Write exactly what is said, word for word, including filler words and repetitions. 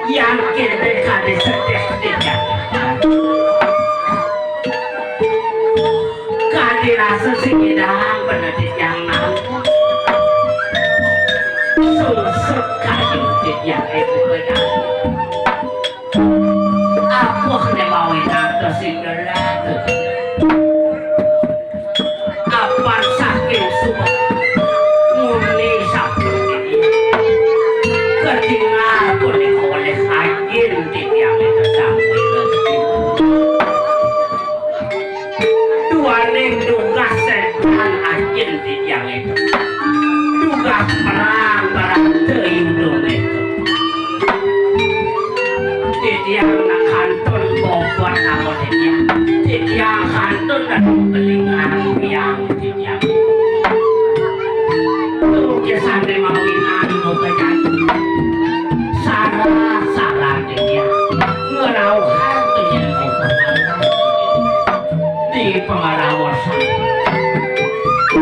Yang kene kade sedek titiang. Kade rasa sing idang bener titiang nang. Sungsut kade titiang itu bener. Aku kene mau idang ke sing gelak. Apan saking suwek muni sampun ketingal punika oleh ajin titiang itu sampun. Duaning tugas setan ajin titiang itu. Tugas perang barang teyudung itu. Titiang nak kantun bobot nama titiang. Titiang kantun dan belingan biang titiang. Tuh kisahnya mawinan mau kajan. Salah-salah titiang. Ngerauhan titiang. Di pengarawasan.